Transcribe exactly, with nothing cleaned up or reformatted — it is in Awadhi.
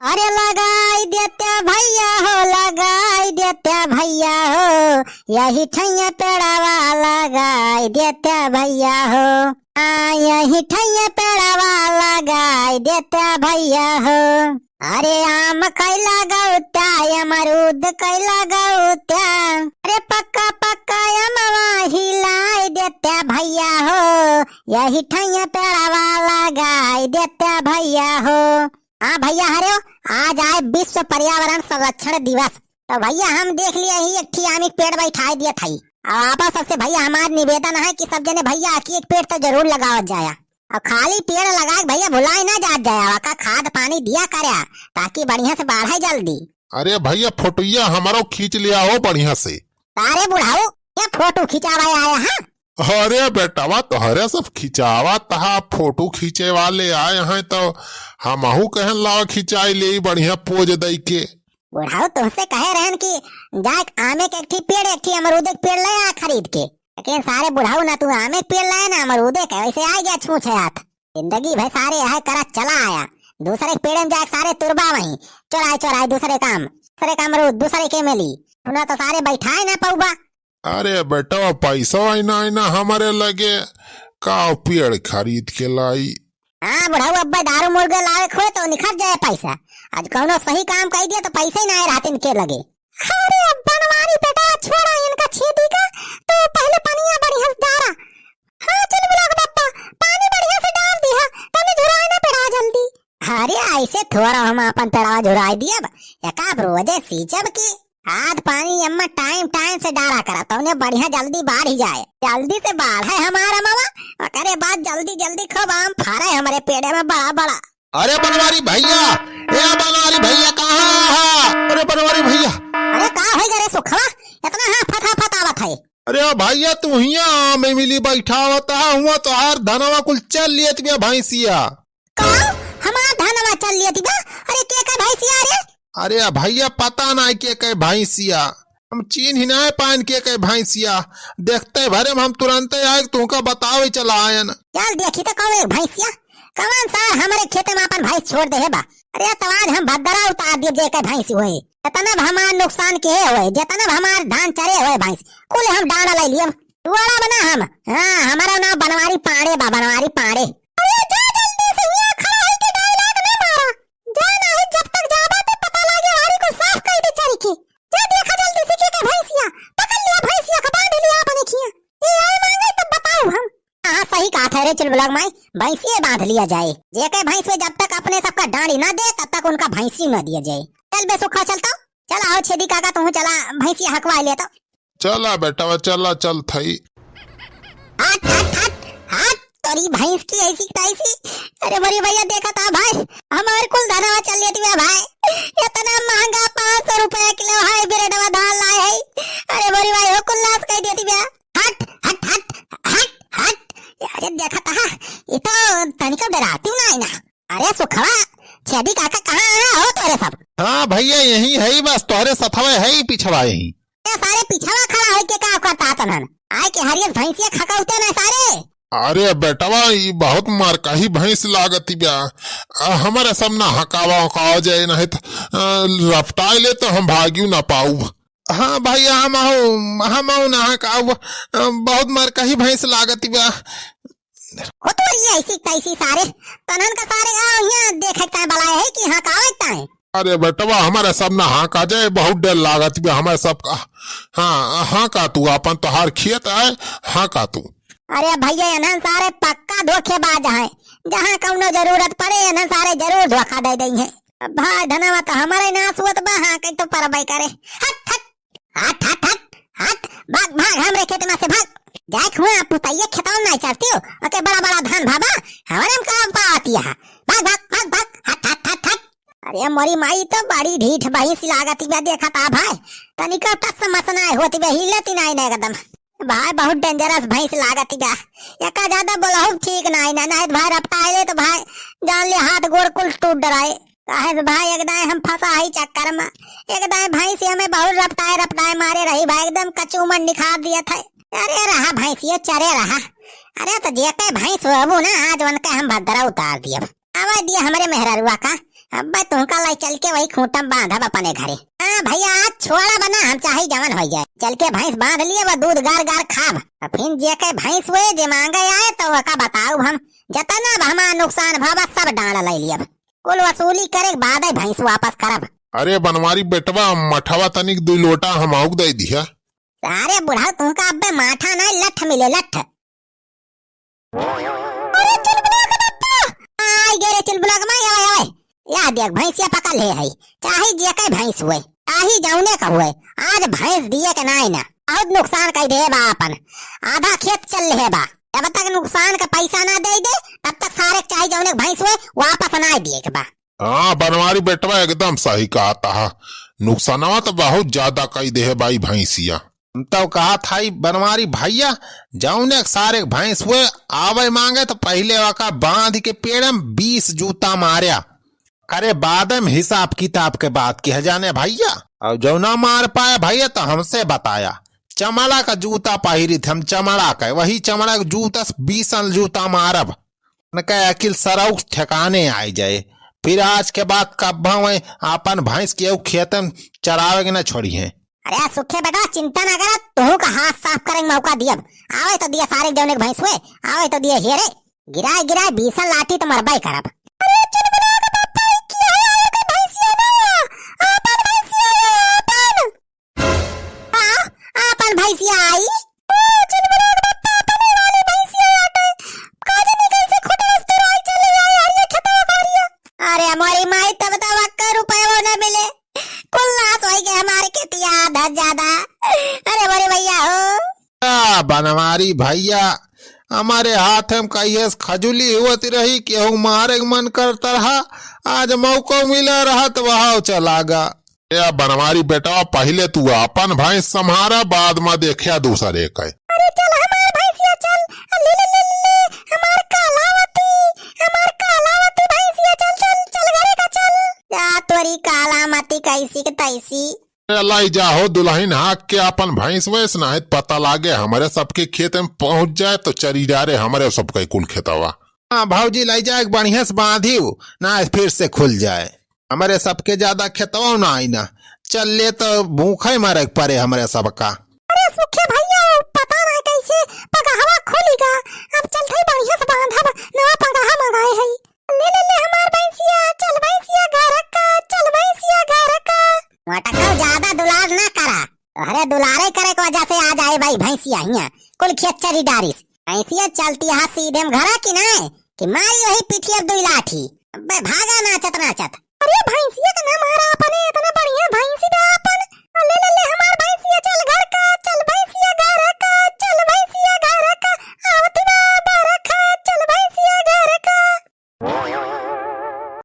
अरे लगाई देत्या भइया हो, लगाई देत्या भइया हो, यही ठइया पेड़वा लगाई देत्या भइया हो। आ, यही ठइया पेड़वा लगाई देत्या भइया हो। अरे आम कइ लगउत्या, अमरूद कइ लगउत्या, अरे पक्का पक्का अमवा हिलाई देत्या भइया हो, यही ठइया पेड़वा लगाई देत्या भइया हो। हाँ भइया, हरे हो, आज आए विश्व पर्यावरण संरक्षण दिवस। तो भइया, हम देख लिए ही एक ठी आम एक पेड़ बैठाए दिए थाई। अब आप सबसे भइया हमार निवेदन है कि सब जने भइया एक एक पेड़ तो जरूर लगावत जाया। अब खाली पेड़ लगाए भइया भुलाए ना जात जाया, ओका खाद पानी दिया करया, ताकि बढ़िया से बाढ़े जल्दी। अरे भइया, फोटुइया हमारो खींच लिया हो बढ़िया से। अरे बुढ़ाऊ, ये फोटो खिंचावे आया है? अरे बेटवा, तोहरे सब खिंचावा तहा, फोटो खींचे वाले आए हैं तो हमहू कहन लावा खिंचाई ले बढ़िया पोज दई के। बुढ़ाऊ तुमसे कहे रहन कि जाए आमे के एक ठी पेड़, एक ठी अमरूदे के पेड़ ले आ खरीद के, लेकिन सारे बुढ़ाऊ ना तू आमे के पेड़ लाए ना अमरूदे के, वैसे आ गया छूछे हाथ। जिंदगी भर सारे यह करत चला आया, दूसरे के पेड़ में जाए सारे तुरबा वहीं, चोराए चोराए दूसरे काम, दूसरे का अमरूद दूसरे के मिली, सुना तो सारे बैठाए ना पौबा। अरे बेटवा, पैसा आई ना, आई ना हमारे लगे, का पेड़ खरीद के लाई? हाँ बुढ़ऊ, अब्बे दारू मुर्गे लावे खोए तो निखर जाए पैसा। आज कौनो सही काम कइ दिया तो पैसा ही ना आए रात इनके लगे। अरे बनवारी बेटा, छोड़ा इनका छेदी का, तो पहले पनिया बढ़िया से डारा। हाँ चल बुला के बप्पा, पानी बढ़िया से डार दिया, तने झुराए ना पेड़ा जल्दी। अरे ऐसे थोड़ा हम अपन पेड़वा झुराए दियब, एका रोजे सींचब की। खाद पानी अम्मा टाइम टाइम से डारा करा, तौने बढ़िया जल्दी बाढ़ ही जाए। जल्दी से बाढ़े हमारा मामा, ओकरे बाद जल्दी जल्दी खूब आम फरे हमरे पेड़े में बड़ा बड़ा। अरे बनवारी भइया, ए बनवारी भइया, कहाँ हा? अरे बनवारी भइया। अरे का होई रे सुखवा, इतना हाँ फटाफट आवत है? अरे भइया, तू हिया आम मिली बैठावत हा, हुआ तोहार धनवा कुल चल लियत बिया भैंसिया। का? हमार धनवा चल लियत बा? अरे, के का भैंसिया रे? अरे भइया, पता नाई के के भैंसिया, हम चीन्हि नाई पाइन के के भैंसिया। देखते भरे में हम तुरंते आए, तुमका बतावे चला आयन। चल देखी तो कौन एक भैंसिया, कौन सार हमरे खेते में अपन भैंस छोड़ दे है बा। अरे तो आज हम भद्दरा उतार दिए जे के भैंस हुए, जितना भी हमार नुकसान के हुए, जितना भी हमार धान चरे हुए भैंस, कुल हम डांडा ले लिए। टुवाड़ा बना हम। हाँ, हमारा नाम बनवारी पांड़े बा, बनवारी पांड़े। अरे जा जल्दी से, यहाँ खड़ा होके dialogue ना मारा। जा नाही, जब तक जाबा तो पता लागे, वारी को साफ कर दे चरी के। जा देखा जल्दी से के के भैंसिया, पकड़ लिया भैंसिया का, बांध लिया अपने खिया। ये आए मांगे तब बताओ हम। हाँ, सही कहा था रे चुलबुलग माई, भैंसिए बांध लिया जाए। जे के भैंस में जब तक अपने सबका डांडी ना दे, तब तक उनका भैंसी ना दिया जाए। चल बे सुखा, चल तो। चल आओ छेदी काका, तू चला, भैंसिया हकवा ले तो। चला बेटवा, चला, चल थई। हट, हट, हट, हट, तोरी भैंस की ऐसी की तैसी। अरे बोरी भइया, देखा था भाई, हमार कुल धनवा चल लेती है भाई। इतना महंगा पाँच सौ रुपया किलो है, बिरडवा धान लाए है। अरे बोरी भाई हो, कुल नाश कर देती बे। हट, हट, हट, हट, हट। अरे देखा था, ये तो तनिको डराती ना है ना। अरे सुखवा, छेदी काका कहाँ है हो तोरे सब? हाँ भइया, यही है बस, तोहरे सथवे है पिछवा यही। ए सारे पिछवा खड़ा होके का करता तनन? आए के हरियस भैंसिया खकौते ना सारे। अरे बेटवा, ई बहुत मारकाही भैंस लागती बा। आ, हमरे सब ना हकावा उकावा जाए, नहीं त, आ, रपटाए ले तो हम भागियो ना पाउब। हाँ भइया, हम आऊ, हम आऊ ना हकाउब। आ, बहुत मारकाही भैंस लागती बा। हो तो ये ऐसी तैसी सारे, तनन का सारे आओ यहाँ देखे ताए बलाए है कि हाँ का आवे ताए। अरे बेटवा, हमारे सब ना हाँ का जाए, बहुत डर लागत बे हमारे सब का। हाँ, हाँ का तू, अपन तोहार खेत आए, हाँ का तू। अरे भइया, इन्हन सारे पक्का धोखेबाज हैं, जहाँ कौनो जरूरत पड़े, इन्हन सारे जरूर धोखा दे दई हैं। अब भाई धनवा तो हमारे नाश हुआ तो बा, हाँ कहीं तो परबई करे। हट, हट, हट, हट, हट, हट, भाग, भाग, हमरे खेत में से भाग। जाए हुआ पुतैया खेतवा में नहीं चरती हो, ओके बड़ा बड़ा धान भाबा, हमारे में काम पावती है। भाग, भाग, भाग, भाग, हट, हट, हट, हट। अरे मोरी माई तो बड़ी ढीठ भैंस लागती बा, देखा था भाई, तनिको टस मस नाय होती बा, हिलती नाय ना एकदम। भाई बहुत dangerous भैंस लागती बा, एका ज्यादा बोलहु ठीक नाय ना, नाय तो भाई रपटाए ले तो भाई जान ले हाथ गोड़ कुल टूट डराए। काहे से भाई एक दाएं हम फंसा ही चक्कर में, एक दाएं भैंस हमें बहुत रपटाए रपटाए मारे रही भाई, एकदम कचूमर निखार दिया था। अरे रहा भैंसियो चरे रहा। अरे तो जेके भैंस होबू ना, आज उनके हम भद्रा उतार दियब। आवे दिया हमरे मेहररुआ का, अब्बे तुहका लाई चल के वही खूंटा में बांधब अपने घरे। हाँ भइया, आज छोड़ा बना, हम चाहे जवन होइ जाए, चल के भैंस बांध लिए, वो दूध गार गार खाब। अब फिर जे के भैंस हुए, जे मांगे आए, तो ओका बताउब हम, जतना अब हमार नुकसान भवा, सब डांड लइ लियब। कुल वसूली करे के बादे भैंस वापस करब। अरे बनवारी बेटवा, मठवा तनिक दुइ लोटा हमहू के दइ दिहा। अरे बुढ़ऊ, तुहका अब्बे माठा नाहीं, लठ मिले, लठ। अरे चुलबुला के बप्पा, आइ गे रे चुलबुला के माई, आवे, आवे। या देख, भैंसिया पकड़ ले है, चाहे जे के भैंस हुए, चाहे जौने का हुए, आज भैंस दिए के नाहीं ना, बहुत नुकसान कइ देहे बा आपन, आधा खेत चल लेहे बा। जब तक नुकसान का पैसा ना दे दे, तब तक सारे के चाहे जौने के भैंस हुए, वापस ना दिए के बा। हाँ, बनवारी बेटवा एकदम सही कहत हा। नुकसानवा तो बहुत ज्यादा कइ देहे बा ई भैंसिया। हम तो कहत हई बनवारी भइया, जौने के सारे के भैंस हुए आवे मांगे तो पहिले ओका बांध के पेड़ में बीस जूता मार्या। करे बाद में हिसाब किताब के बात किहा जाने भइया। और जौना मार पाए भइया तो हमसे बताया। चमड़ा का जूता पहिरित हम, चमड़ा का, वही चमड़ा के जूता से बीसन जूता मारब। उनका अकिल सरऊ ठिकाने आइ जाए। फिर आज के बाद कब्बा वहीं आपन भैंस केहू खेत में चरावे के न छोड़िहैं। अरे सुखे बेटा, चिंता ना करा, तुहू का हाथ साफ करे के मौका दियब। आवे तो दिया सारे जौने के भैंस हुए, आवे तो दिया हेरे। गिराए गिराए बीसन लाठी तो मरबे करब। अरे चुलबुला के बप्पा, ई की है, आयो के भैंसिया ना, आपन भैंसिया है, आपन। हाँ, आपन भैंसिया आई। ओ, चुलबुला के बप्पा, अपने वाली भैंसिया आटे। का जाने कैसे खुटवस तुराई चली आई, हरिया खेतवा का हरिया। अरे मोरी माई, तब तो वक्का रुपया वो न मिले। कुल नास होई गए हमारे खेतिया, आधा ज्यादा। अरे मोरी भइया हो। आ, बनवारी भइया, हमरे हाथ में कहिए से खजुली होत रही, केहू मारे के मन करत रहा, आज मौको मिला रहा तो वहाव चला गा। ए बनवारी बेटवा, पहिले तू आपन भैंस सम्हारा, बाद में देखिया दूसरे के। अरे चल हमार भैंसिया चल, ले ले ले ले, हमार कालावती, हमार कालावती भैंसिया चल, चल, चल घरे का चल। जा तोरी कालामती कैसी के तैसी। ए लाई जा हो दुलहिन, हाँक के आपन भैंस वैस, नाहीं त पता लागे हमरे सबके खेत में पहुँच जाए तो चरी डारे हमरे सबके कुल खेतवा। हाँ भौजी, लाई जा एक बढ़िया से बांधियो, ना फिर से खुल जाए। हमरे सबके ज्यादा खेतवा ना आई ना, चल ले तो भूखे मरे के परे हमरे सबका। अरे सुखे भइया, पता ना कैसे पगहवा खुली गा। अब चल थे बढ़िया से बांधब, नवा पगहा मंगाए है। ले ले ले हमार भैंसिया, चल भैंसिया घर का, चल भैंसिया घर का। मटकाऊ ज्यादा दुलार ना करा, तोहरे दुलारे करे के वजह से आज आए भाई भैंसिया हियाँ, कुल खेत चरी डारिस। भैंसिया चलती हा सीधे में घरा की नाय, कि मारी वही पीठी अब दुई लाठी। अबे भागा नाचत नाचत। अरे भैंसिया के